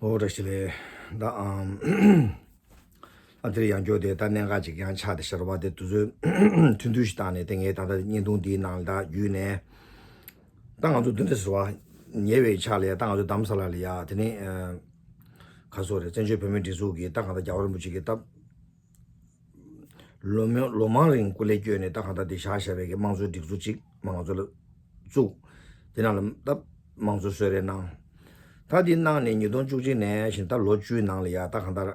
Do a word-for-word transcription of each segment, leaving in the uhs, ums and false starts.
ཨོ་བཀྲ་ཤིས་བདེ་ལེགས། ད་ཨམ། ཨ་དེར་ཡང་བསྐྱར་དེ་ད་གནད་འགག་ཅིག་ཡང་ཆགས་ཏེ་ཤར་བ་དེ་དུས་ཚོད་ཐུང་ཐུང་ཞིག་བཏང་ནས། དེ་ངས་ད་ལྟ་བརྙན་ཐུང་འདིའི་ནང་ལ་ད་བརྒྱུད་ནས། ད་ང་ཚོ་འདི་འདྲ་ཟེར་བ་ཉེ་བའི་ཆར་ལ་ཡ། ད་ང་ཚོ་རྡ་རམ་ས་ལ་ལ་ཡ། དེ་ནས་ཨ། ག་སོ་རེད། བཙན་བྱོལ་བོད་མིའི་སྒྲིག་འཛུགས་ཀྱི་ད་གང་ལྟར་རྒྱལ་བ་རིན་པོ་ཆེ་གི་ད་ལོ་མང་ལོ་མང་རིང་སྐུ་ལས་བསྐྱོན་ནས་ད་གང་ལྟར་དེ་བཞག་བཞག་པའི་གི་དམངས་གཙོའི་སྒྲིག་འཛུགས་ཅིག་མ་ང་ཚོ་ལ་བཙུགས། དེ་ནང་ལ་ད་དམངས་གཙོ་གསོལ་རས་གནང་། ད་དེ་གནང་ནས་ཉིས་སྟོང་བཅུ་གཅིག་ནས་བཞིན་ད་ལོ་བཅུའི་ནང་ལ་ཡ། ད་གང་ལྟར་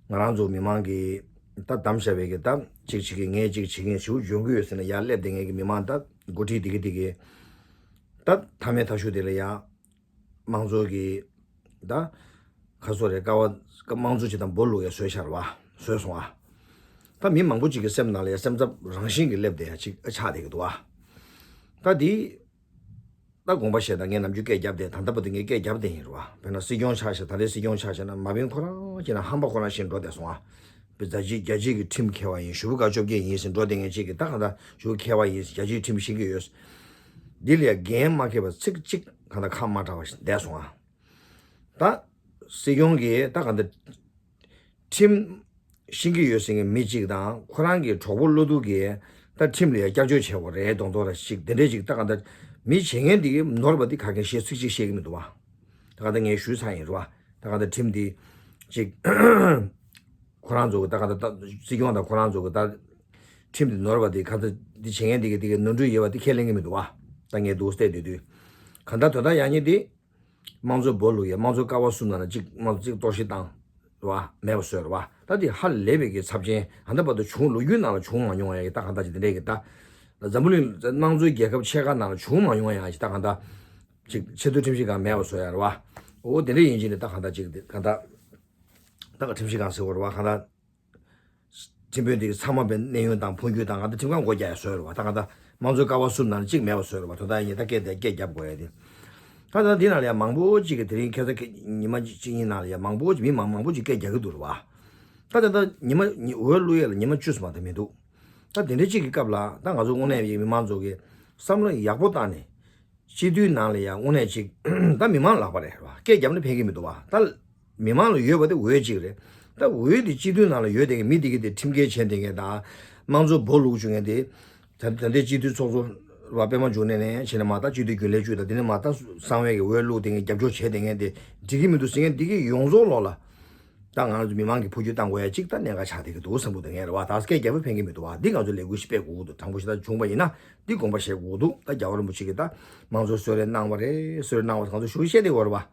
ང་རང་ཚོ་མི་མང་གིས་ད་བདམས་བཞག་པའི་གི་ད་ཅིག་བྱེད་ཀྱི། ངས་ཅིག་བྱེད་ཀྱི་ཞུ་འཇོན་གྱི་ཡོད་ཟེར་ནས་ཡར་སླེབས་བསྡད་མཁན་གྱི་མི་མང་ད་འགོ་ཁྲིད་དེ་གི་དེ་གི་ད་མཐའ་མའི་མཐའ་གཞུག་དེ་ལ་ཡ། དམངས་གཙོ་གི་ད་ག་སོ་རེད། ཀ་བ་དམངས་གཙོ་ཅིག་དང་འབོ་ལུག་ཡ་བཟོས་ཤར་བ་བཟོས་སོང་ཨ། ད་མི་མང་པོ་ཅིག་གི་སེམས་ནང་ལ་ཡ་སེམས་འཚབ་རང་བཞིན་གྱི་སླེབས་བསྡད་ཡ་ཅིག་ཨ་ཆགས་བསྡད་ཀྱི་འདུག་ཨ། ད་འདི་ད་དགོངས་པ་བཞེས་དང་། ངས་ནམ་རྒྱུན་སྐད་རྒྱབ་བསྡད། ད་ལྟ་བར་དུ་ངས་སྐད་རྒྱབ་བསྡད་ཡིན་རེད་བ། དཔེར་ན་སྲིད་སྐྱོང་ཆགས་ཤག་ད་ལྟའི་སྲིད་སྐྱོང་ཆགས་ཤག་ན་མ་བིན་ཁོ་རང་གྱི་ན་ཧམ་པ་ཁོ་རང་བཞིན་འགྲོ་བསྡད་སོང་ཨ། བི་ཛ་ཇི་རྒྱལ་སྤྱིའི་གི་ཁྲིམས་མཁས་པ་ཡིན། ཞུ་བུ་དགའ་བཅོ་བརྒྱད་ཡིན་ཟེར་འགྲོ་བསྡད་མཁན་ཅིག་གིས་ད་གང་ལྟར་ཞུ་བུ་མཁས་པ་ཡིན་ཟེར། རྒྱལ་སྤྱིའི་ཁྲིམས་ཤེས་ཀྱི་ཡོད། འདི་ལ་ཡ་འགན་མ་འཁྱེར་བ་ཚིག་གཅིག་གང་ལྟར་ཁ་མ་གྲགས་པ་བསྡད་སོང་ཨ། ད་སྲིད་སྐྱོང་གིས་ད་གང་ལྟར་ཁྲིམས་ཤེས་ཀྱི་ཡོད་ཟེར་མཁན་མི་གཅིག་དང་། ཁོ་རང་གི་གྲོགས་པོ་བློ་ཐུབ་ཀྱིས་ད་ཁྲིམས་ལ་ཡ་བསྐྱར་བཅོས་བྱས་པ་རེད་མདོག་མདོག་ར་ཞིག་དེ་འདྲས་ཅིག་ད་གང་ལྟར་མི་བྱེད་མཁན་འདི་གིས་ནོར་བ་འདི་ག་གེ་ཤེས་ཚིག་གཅིག་ཤེས་ཀྱི་མི་འདུག་བ། ད་གང་ལྟར་ངས་ཞུས་ཚར་ཡིན་རེད་བ། ད་གང་ལྟར་ཁྲིམས་འདི་ཅིག་ཁོ་རང་ཚོ་གི་ད་གང་ལྟར་ད་སྲིད་སྐྱོང་དང་ཁོ་རང་ཚོ་གི་ད་ཁྲིམས་འདི་ནོར་བ་འདི་གང་ལྟར་འདི་བྱེད་མཁན་འདི་གི་འདི་གི་ནོར་འཁྲུལ་ཡོད་པ་འདི་ཁས་ལེན་གྱི་མི་འདུག་བ། ད་ངས་འདུག་བལྟས་དུས་དུས་གང་ལྟར་དོན་དག་ཡག་ཉེས་འདི་དམངས་གཙོའི་འབོ་ལུག་ཡ། དམངས་གཙོའི་ཀ་བ་གསུམ་ནང་ལ་གཅིག་དམངས་གཙོ་གཅིག་གཏོར་བཤིག་བཏང་རེད་བ། མེད་པ་བཟོས་རེད་བ། ད་འདི་ཧ་ལས་པའི་གི་ཚབས་ཆེན། ད་ལྟ་བར་དུ་བྱུང་། ལོ་རྒྱུས་ནང་ལ་བྱུང་མ་མྱོང་ཡ་གི་ད་གང་ལྟར་ཅིག་དེ་འདྲས་གི་ད་འཛམ་བུ་གླིང་དམངས་གཙོའི་རྒྱལ་ཁབ་ཕྱེད་ཀ་ནང་ལ་བྱུང་མ་མྱོང་ཡ་གི་ད་གང་ལྟར་ཅིག་ཆེས་མཐོའི་ཁྲིམས་ཞིབ་ཁང་མེད་པ་བཟོས་ཡ་རེད་བ། འོ་དེ་འདྲས་ཡིན་གཅིག་ནས་ད་གང་ལྟར་ཅིག་གང་ལྟར་ད་ག་ཁྲིམས་ཞིབ་ཁང་ཟེར་བ་རེད་བ། གང་ལྟར་ཁྲིམས་དཔོན་དེ་གི་ཚང་མ་པའི་གནས་ཡུན་དང་འཕོ་འགྱུར་དང་གང་ལྟར་ཁྲིམས་ཁང་སྒོ་རྒྱག་ཡ་བཟོས་རེད་བ། ད་གང་ལྟར་དམངས་གཙོའི་ཀ་བ་གསུམ་ནང་ལ་གཅིག་མེད་པ་བཟོས་རེད་བ། དོན་དག་ཡིན་ད་སྐད་དེ་སྐད་རྒྱབ་དགོས་ཡ་དེ། ད་ད་འདི་ནང་ལ་ཡ་མང་པོ་ཅིག་གིས་དེ་རིང་ཁ་སང་ཉི་མ་གཅིག་གཉིས་ནང་ལ་ཡ་མང་པོ་ཅིག་མི་མང་མང་པོ་ཅིག་སྐད་རྒྱག་གི་འདུག་རེད་བ། ད་ད་ད་ཉི་མ་ཉི་འོས་བླུག་ཡས་ལ་ཉི་མ་བཅུ་ཙམ་མ་གཏོགས་མི་འདུག་ད་དེ་འདྲ་ཅིག་གི་སྐབས་ལ་ད་ང་ཚོ་དངོས་གནས་ཡིན་མི་མང་ཚོ་གིས་བསམ་བློ་ཡག་པོ་བཏང་ནས། སྤྱི་འཐུས་ནང་ལ་ཡང་དངོས་གནས་ཅིག་ད་མི་མང་ལག་པ་རེད་བ། སྐད་རྒྱབ་ན་ཕན་གྱི་མི་འདུག་བ། ད་མི་མང་ལ་ཡོད་པ་དེ་འོས་གཅིག་རེད། ད་འོས་དེ་སྤྱི་འཐུས་ནང་ལ་ཡོད་དེ་གི་མི་དེ་གི་དེ་ཁྲིམས་འགལ་བྱས་དེ་གི་ད་དམངས་གཙོ་སྦོ་ལུག་བཅུག་མཁན་དེ། ད་ད་ལྟའི་སྤྱི་འཐུས་ཚོགས་གཙོ་བ་པད་མ་འབྱུང་གནས་ནས་བྱས་ནས་མ་ད་སྤྱི་འཐུས་རྒྱུན་ལས་བཅུ་དང་དེ་ནས་མ་ད་གསང་བའི་གི་འོས་བླུག་དེ་གི་རྒྱབ་སྐྱོར་བྱས་དེ་གི་དེ་འགྲིག་གི་མི་འདུག་ཟེར་མཁན་དེ་གི་ཡོངས་རྫོགས་ལོག་ལ། ད་ང་ཚོ་མི་མང་གིས་འཕོ་འགྱུར་གཏང་དགོས་ཡ་གཅིག་ད་གནད་འགག་ཆགས་བསྡད་ཀྱི་འདུག་བསམ་གྱི་འདུག་ངས་རེད་བ། ད་སྐད་རྒྱབ་པ་ཕན་གྱི་མི་འདུག་བ། འདི་ང་ཚོ་ལས་འགུལ་ཞིག་སྤེལ་དགོས་ཀྱི་འདུག་དྲང་པོ་ཞིག་ད་བྱུང་བ་ཡིན་ན་འདི་དགོངས་པ་བཞེས་དགོས་ཀྱི་འདུག་ད་རྒྱལ་བ་རིན་པོ་ཆེ་གིས་ད་དམངས་གཙོ་གསོལ་རས་གནང་བ་རེད། གསོལ་རས་གནང་བ་ང་ཚོ་ཞུ་བཤད་བསྡད་ཡོད་རེད་བ།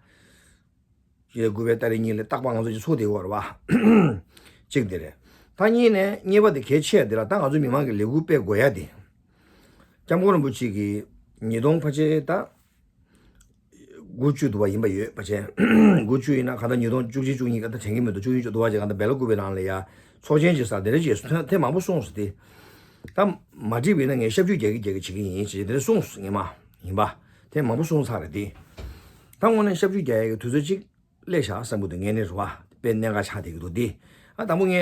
ཞེས་དགུ་པའི་ཏ་རིག་གཉིས་ལ་རྟག་པར་ང་ཚོ་ཅིག་ཚོགས་བསྡད་ཡོད་རེད་བ། གཅིག་དེ་རེད། ད་གཉིས་ནས་གཉིས་པ་དེ་གལ་ཆེ་དེ་ལ་ད་ང་ཚོ་མི་མང་གི་ལས་འགུལ་སྤེལ་དགོས་ཡ་དེ། སྐྱབས་མགོན་རིན་པོ་ཆེ་གིས་ཉིས་སྟོང་ཕལ་ཆེར་ད། དགུ་བཅུ་དུ་བ་ཡིན་པ་ཡོད་པ་ཅན། དགུ་བཅུ་ཡིན་ན་གང་ལྟར་ཉིས་སྟོང་བཅུ་གཅིག་བཅུ་གཉིས་ག་ད་དྲན་གྱི་མི་འདུག་བཅུ་གཉིས་བཅུ་དུ་བ་ཅན་གང་ལྟར་སྦེལ་ཀོབ་པའི་ནང་ལ་ཡ་ཚོགས་ཆེན་ཅིག་ས་དེ་འདྲ་ཅིག་ཐེངས་མང་པོ་གསུངས་སོང་སྟེ། ད་མ་འགྲིག་པ་ཡིན་ན་ངས་ཞབས་ཞུ་རྒྱག་གི་རྒྱག་གི་བྱེད་ཀྱི་ཡིན་ཅེས་དེ་འདྲ་གསུངས་སོང་ངས་མ་ཡིན་པ། ཐེངས་མང་པོ་གསུངས་ཚར་རེད་དེ། ད་དངོས་གནས་ཞབས་ཞུ་རྒྱག་ཡ་གི་དུས་ཚོད་ཅིག་སླེབས་ཤག་བསམ་གྱི་འདུག་ངས་ནི་རེད་བ། དཔེ་གནད་འགག་ཆགས་བསྡད་ཀྱི་འདུག་འདི། ཨ་དང་པོ་ངས་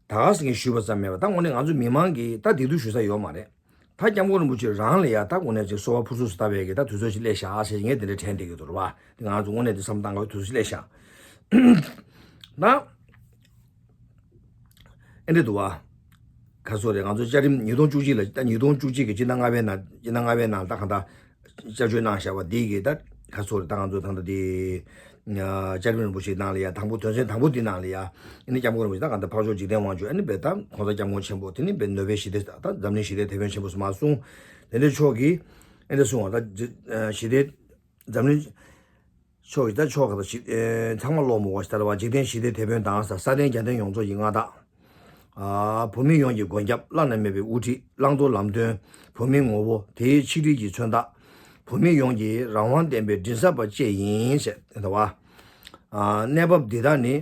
ད་ག་ཟེ་ངས་ཞུས་པ་ཙམ་མེད་པ། ད་དངོས་གནས་ང་ཚོ་མི་མང་གིས་ད་བདེ་སྡུག་ཞུ་ས་ཡོད་མ་རེད། ད་སྐྱབས་མགོན་རིན་པོ་ཆེ་རང་ལ་ཡ་ད་དངོས་གནས་ཅིག་གསོལ་བ་ཕུར་ཚུགས་སུ་བཏབ་པའི་གི་ད་དུས་ཚོད་ཅིག་སླེབས་ཤག་ཟེར་ངས་དེ་འདྲ་དྲན་བསྡད་ཀྱི་འདུག་རེད་བ། དེ་ང་ཚོ་དངོས་གནས་དེ་བསམ་བཏང་དགོས་དུས་ཚོད་སླེབས་ཤག་ད། ཨེ་འདྲ་འདུག་བ། ག་ཚོད་རེད། ང་ཚོ་བཅའ་ཁྲིམས་ཉིས་སྟོང་བཅུ་གཅིག་ལ་ད་ཉིས་སྟོང་བཅུ་གཅིག་གི་སྤྱི་ཟླ་ལྔ་པའི་ནང་སྤྱི་ཟླ་ལྔ་པའི་ནང་ད་གང་ལྟར་བསྐྱར་བཅོས་གནང་བཞག་པ་འདི་གི་ད་ག་ཚོད་རེད། ད་ང་ཚོ་ད་ལྟ་འདི་བཅའ་ཁྲིམས་རིན་པོ་ཆེའི་ནང་ལ་ཡ་དང་པོ་དོན་ཚན་དང་པོ་འདི་ནང་ལ་ཡ་ཨ་ནི་སྐྱབས་མགོན་རིན་པོ་ཆེ་ད་གང་ལྟར་འཕགས་མཆོག་འཇིག་རྟེན་དབང་ཕྱུག་ཨ་ནི་བས་ད་༸གོང་ས་༸སྐྱབས་མགོན་ཆེན་པོ་དེ་ནི་བས་ནོ་བྷེལ་ཞི་བདེ་ད་འཛམ་གླིང་ཞི་བདེ་དེད་དཔོན་ཆེན་པོ་སུ་མ་གསུངས་དེ་འདྲ་ཕྱོགས་ཀྱིས་ཨ་འདྲ་གསུངས་བ། ད་ཞི་བདེ་འཛམ་གླིང་ཕྱོགས་ཀྱི་ད་ཕྱོགས་ཀྱི་ད་ཞི་ཨེ་ཚང་མ་ཀློག་མོ་བ་ཞིག་ད་ར་བ། འཇིག་རྟེན་ཞི་བདེའི་དེད་དཔོན་དང་ས་སྟེང་རྒྱལ་བསྟན་ཡོངས་རྫོགས་ཀྱི་མངའ་བདག་ཨ་བོད་མི་ཡོངས་ཀྱི་མགོན་སྐྱབས། བླ་ན་མེད་པའི་དབུ་ཁྲིད། བླང་དོར་ལམ་སྟོན། བོད་མིའི་ངོ་བོ། དེའི་ཆིག་སྒྲིལ་གྱི་མཚོན་རྟགས། བོད་མི་ཡོངས་ཀྱི་རང་དབང་ལྡན་པའི་མགྲིན་ཚབ་པ་བཅས་ཡིན་ཞེས་ད་བ། ཨ་གནས་བབ་འདི་དག་ནི་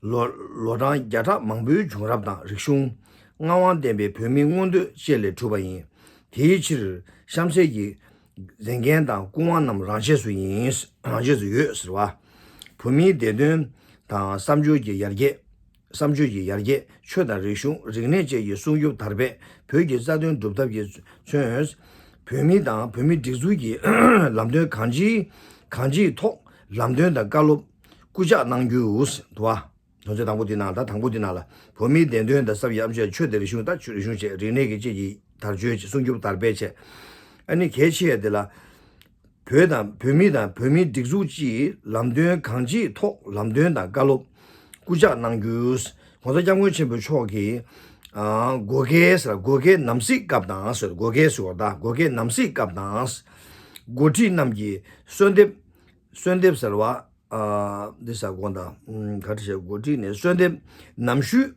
ལོ་ལོ་གྲངས་བརྒྱ་ཕྲག་མང་པོའི་བྱུང་རབས་དང་རིག་གཞུང་། མངའ་དབང་ལྡན་པའི་བོད་མིའི་མངོན་འདོད་བཅས་ལས་གྲུབ་པ་ཡིན། དེའི་ཕྱིར་གཤམ་གསལ་གྱི་མཛད་འགན་དང་སྐུ་དབང་རྣམས་རང་ཆས་སུ་ཡིན། རང་ཆས་སུ་ཡོད་ཟེར་བ། བོད་མིའི་བདེ་དོན་དང་བསམ་སྤྱོད་ཀྱི་ཡར་རྒྱས། བསམ་སྤྱོད་ཀྱི་ཡར་རྒྱས། ཆོས་དང་རིག་གཞུང་། རིག་གནས་བཅས་ཀྱི་སྲུང་སྐྱོབ་དར་སྤེལ། བོད་ཀྱི་རྩ་དོན་སྒྲུབ་ཐབས་ཀྱི་མཚོན། བོད་མི་དང་བོད་མིའི་སྒྲིག་འཛུགས་ཀྱི་ལམ་སྟོན་གང་ཅིའི་གང་ཅིའི་ཐོག་ ལམ་སྟོན་དང་བཀའ་སློབ་སྐུལ་ལྕག་གནང་རྒྱུ། དུ་བ། དོན་ཚན་དང་པོ་འདི་ནང་ད་དང་པོ་འདི་ནང་ལ་བོད་མིའི་བདེན་དོན་དང་བསམ་ཡས་ཨ་མཆོད་ཆོས་དང་རིག་གཞུང་ད་ཆོས་རིག་གཞུང་བཅས་རིག་གནས་ཀྱི་བཅས་ཀྱི་དར་ཆོས་ཀྱི་སྲུང་སྐྱོབ་དར་སྤེལ་བཅས། ཨ་ནི་གལ་ཆེ་ཡ་དེ་ལ། བོད་དང་བོད་མི་དང་བོད་མིའི་སྒྲིག་འཛུགས་ཀྱིས་ལམ་སྟོན་གང་ཅིའི་ཐོག་ལམ་སྟོན་དང་བཀའ་སློབ་སྐུལ་ལྕག་གནང་རྒྱུ། ༸གོང་ས་༸སྐྱབས་མགོན་ཆེན་པོ་མཆོག་གིས། ཨ། བགོ་སྐལ་ཟེར་བགོ་སྐལ་ནམ་སྲིད་སྐབས་དང་ཟེར་བགོ་སྐལ་ཟེར་བ་དང་བགོ་སྐལ་ནམ་སྲིད་སྐབས་དང་། འགོ་ཁྲིད་རྣམས་ཀྱིས་གསོལ་འདེབས། གསོལ་འདེབས་ཟེར་བ། ཨ། འདི་ཟེར་དགོངས་དག་ཨུམ། ག་རེ་བྱས། འགོ་ཁྲིད་ནས་གསོལ་འདེབས་ནམ་ཞུས་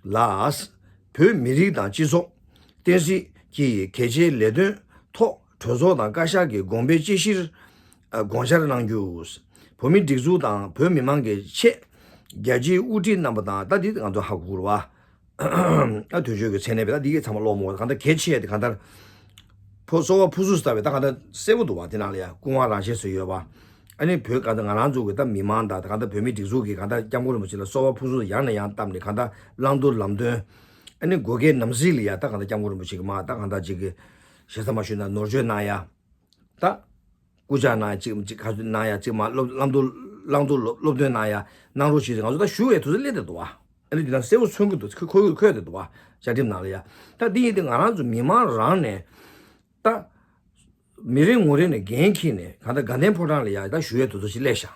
ལ། བོད་མི་རིགས་དང་སྤྱི་ཚོགས་བསྟན་སྲིད་ཀྱི་གལ་ཆེའི་ལས་དོན་ཐོག་གྲོས་ཚོགས་དང་བཀའ་ཤག་གི་དགོངས་པའི་དཔྱད་གཞིར། ཨ། དགོངས་འཆར་གནང་རྒྱུ། བོད་མིའི་སྒྲིག་འཛུགས་དང་བོད་མི་མང་གི་ཆེད། རྒྱལ་སྤྱིའི་དབུ་ཁྲིད་རྣམ་པ་དང་། ད་འདི་ང་ཚོ་ཧ་གོ་དགོས་རེད་བ། ཨ། དུས་ཚོད་ཀྱི་ཚད་ནས་བས་ད་འདི་གས་ཚང་མ་ཀློག་མོ་གང་ལྟར་གལ་ཆེ་དེ་གང་ལྟར། ཕོ་སོ་བ་ཕུ་སུ་ལྟ་བས་ད་གང་ལྟར་གསལ་པོ་འདུག་བ། དེ་ནང་ལ་ཡ་སྐུ་དབང་རང་ཆས་སུ་ཡོད་པ། ཨ་ནི་བོད་གང་ལྟར་ང་རང་ཚོ་གི་ད་མི་མང་དང་ད་གང་ལྟར་བོད་མིའི་སྒྲིག་འཛུགས་ཀྱི་གང་ལྟར་སྐྱབས་མགོན་རིན་པོ་ཆེ་ལ་སོ་བ་ཕུ་སུ་ཡང་ནས་ཡང་བཏབ་ནས་གང་ལྟར་བླང་དོར་ལམ་སྟོན། ཨ་ནི་བགོ་སྐལ་ནམ་སྲིད་ལ་ཡ་ད་གང་ལྟར་སྐྱབས་མགོན་རིན་པོ་ཆེ་གི་མ་ད་གང་ལྟར་ཅིག་གི་ཞེ་ས་མ་ཞུས་ན་ནོར་བཅོས་གནང་ཡ། ད། སྐུ་ཕྱག་གནང་ཡ་གཅིག་གཅིག་ག་ཚོད་གནང་ཡ་གཅིག་མ་སློབ་བླང་དོར་བླང་དོར་སློབ་སློབ་སྟོན་གནང་ཡ་གནང་རོགས་བྱེད་ཅེས་ང་ཚོ་ད་ཞུ་བའི་དུས་ཚོད་སླེབས་བསྡད་འདུག་བ། ཨ་ནི་འདི་ན་གསལ་པོ་མཚོན་གྱི་འདུག་ཁོ་ཁོ་ཁོས་བསྡད་འདུག་བ། བཅའ་ཁྲིམས་ནང་ལ་ཡ། ད་འདི་ཡིན་དུས་ང་རང་ཚོ་མི་མང་རང་ནས་ད་མི་རེ་ངོ་རེ་ནས་འགན་འཁྱེར་ནས་གང་ལྟར་དགའ་ལྡན་ཕོ་བྲང་ལ་ཡ་ད་ཞུ་བའི་དུས་ཚོད་ཅིག་སླེབས་ཤག་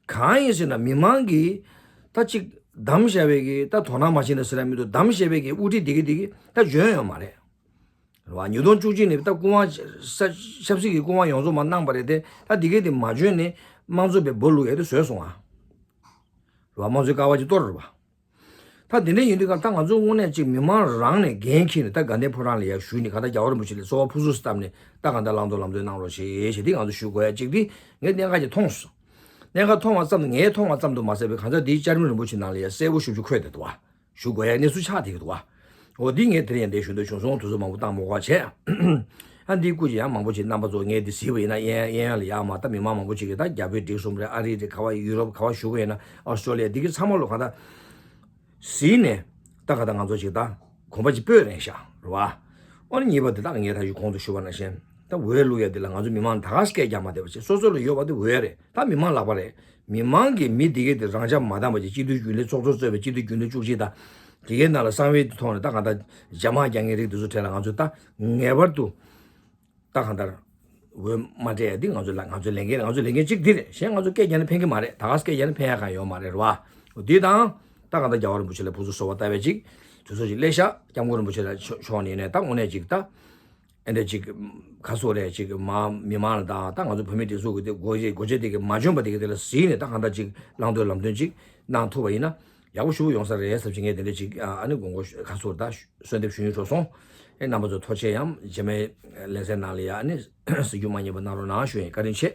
གང་ཡིན་ཟེར་ན་མི་མང་གིས་ད་ཅིག་བདམས་བཞག་པའི་གི་ད་དོ་སྣང་མ་བྱས་ན་ཟེར་ཡ་མི་འདུག་བདམས་བཞག་པའི་གི་དབུ་ཁྲིད་དེ་གི་དེ་གི་ད་འཇོན་ཡོད་མ་རེད། རེད་བ། ཉིས་སྟོང་བཅུ་གཅིག་ནས་ད་སྐུ་དབང་ས་ཆབ་སྲིད་ཀྱི་སྐུ་དབང་ཡོངས་རྫོགས་མར་གནང་བ་རེད་དེ། ད་འདི་གས་དེ་མ་འཇོན་ནས་དམངས་གཙོ་བའི་སྦུག་ལུག་ཡ་དེ་བཟོས་སོང་ཨ། རེད་བ། དམངས་གཙོའི་ཀ་བ་ཅིག་གཏོར་རེད་བ། ད་དེ་འདྲ་ཡིན་དུས་ཀ་ད་ང་ཚོ་དངོས་གནས་ཅིག་མི་མང་རང་ནས་འགན་འཁྱེར་ནས་ད་དགའ་ལྡན་ཕོ་བྲང་ལ་ཡར་ཞུས་ནས་གང་ལྟར་རྒྱལ་བ་རིན་པོ་ཆེ་ལ་གསོལ་བ་ཕུར་ཚུགས་སུ་བཏབ་ནས་ད་གང་ལྟར་བླང་དོར་ལམ་སྟོན་གནང་རོགས་ཞེས་ཞེས་དེ་ང་ཚོ་ཞུ་དགོས་ཡ་ཅིག་དེ་ངས་གནད་འགག་ཅིག་མཐོང་སོང་། གནད་འགག་མཐོང་བ་ཙམ་དུ་ངས་མཐོང་བ་ཙམ་དུ་མ་ཟད་པའི་གང་ལྟར་འདིའི་བཅའ་ཁྲིམས་རིན་པོ་ཆེ་ནང་ལ་ཡ་གསལ་པོ་ཞིབ་ཞིབ་འཁོད་བསྡད་འདུག་བ། ཞུ་དགོས་ཡ་གནས་ཚུལ་ཆགས་བསྡད་ཀྱི་འདུག་བ། འོ་འདི་ངས་དེ་རིང་ཡང་འདིར་ཞུ་འདོད་བྱུང་སོང་། དུས་ཚོད་མང་པོ་བཏང་མ་དགོས་པ་བྱས། ཨ་འདིའི་སྐོར་གྱི་ཡང་མང་པོ་ཞིག་རྣམ་པ་ཚོ་ངས་འདི་གཟིགས་པ་ཡིན་ན་གཡས་གཡས་གཡོན་ལ་ཡར་མར་ད་མི་མང་མང་པོ་ཞིག་གིས་ད་རྒྱ་བོད་འབྲེལ་གསུམ་རེད། ཨ་རི་རེད། ག་བ་ཡུ་རོབ་ག་བ་བཞུགས་པ་ཡིན་ན་ཨོ་སི་ཀྲོ་ལི་ཡ་འདི་གི་ཚང་མ་ལོ་ག་ད་གཟིགས་ནས་ད་ག་ད་ང་ཚོ་ཞིག་ད་གོམ་པ་ཅིག་སྤོས་རན་ཤག་རེད་བ། ཨོ་ནི་གཉིས་པ་འདི་དག་ངས་ད་ཡུལ་གོང་དུ་ཞུས་པ་ནང་བཞིན་ད་འོས་བླུག་ཡ་འདི་ལ་ང་ཚོ་མི་མང་ད་ག་སྐད་རྒྱག་མ་བསྡད་པ་བྱས། སོ་སོ་ལ་ཡོད་པ་འདི་འོས་རེད། ད་མི་མང་ལག་པ་རེད། མི་མང་གིས་མི་འདི་གས་དེ་རང་ཆ་མ་བཏང་བ་ཅིག་སྤྱི་འཐུས་རྒྱུན་ལས་ཚོགས་གཙོ་གཙོས་པའི་སྤྱི་འཐུས་རྒྱུན་ལས་བཅུ་གཅིག་དང་དེ་གའི་ནང་ལ་གསང་བའི་ཐོག་ནས་ད་གང་ལྟར་རྒྱ་དམག་རྒྱག་མཁན་རིགས་འདི་ཚོ་གྲས་ལ་ང་ཚོས་ད་ངེས་པར་དུ་ད་གང་ལྟར་འོས་མ་སྤྲད་ཡ་འདི་ང་ཚོའི་ལ་ང་ཚོའི་ལས་འགན་རེད། ང་ཚོའི་ལས་འགན་གཅིག་འདི་རེད། གཞན་ང་ཚོ་སྐད་རྒྱག་ན་ཕན་གི་མ་རེད། ད་ག་སྐད་རྒྱག་ན་ཕན་ཡ་གང་ཡོད་མ་རེད་རེད་བ། འདི་དང་ད་གང་ལྟར་རྒྱལ་བ་རིན་པོ་ཆེ་ལ་ཕུར་ཚུགས་གསོལ་བ་བཏབ་པའི་ཅིག་དུས་ཚོད་ཅིག་སླེབས་ཤག་སྐྱབས་མགོན་རིན་པོ་ཆེ་ལ་ཕྱོགས་ནས་ནས་ད་དངོས་གནས་ཅིག་ད། ཨེ་འདྲ་ཅིག་ཁ་སོ་རེ་ཅིག་མ་མི་མང་ལ་དང་ད་ང་ཚོ་བོད་མི་སྒྲིག་འཛུགས་ཀྱི་དེ་སྒོ་འབྱེད་སྒོ་འབྱེད་དེ་གི་མ་འཇོན་པ་དེ་གི་དེ་ལ་གཟིགས་ནས་ད་གང་ལྟར་ཅིག་བླང་དོར་ལམ་སྟོན་ཅིག་གནང་ཐུབ་པ་ཡིན་ན་ཡག་པོ་ཞེ་པོ་ཡོང་ས་རེད་བསམ་གྱི། ངས་དེ་འདྲ་ཅིག་ཨ་ནི་དགོངས་སྐོར་ཁ་སོར་ད་གསོལ་འདེབས་ཞུ་ཡུན་འགྲོ་སོང་། ཨེ་རྣམ་པ་ཚོ་ཐུགས་རྗེ་ཆེ། ཡང་རྗེས་མའི་ལེ་ཚན་ནང་ལ་ཡ་ཨ་ནི་གཟིགས་རྒྱུ་མ་བསྙེལ་བ་གནང་རོགས་གནང་ཞུ་ཡིན། བཀའ་དྲིན་ཆེ།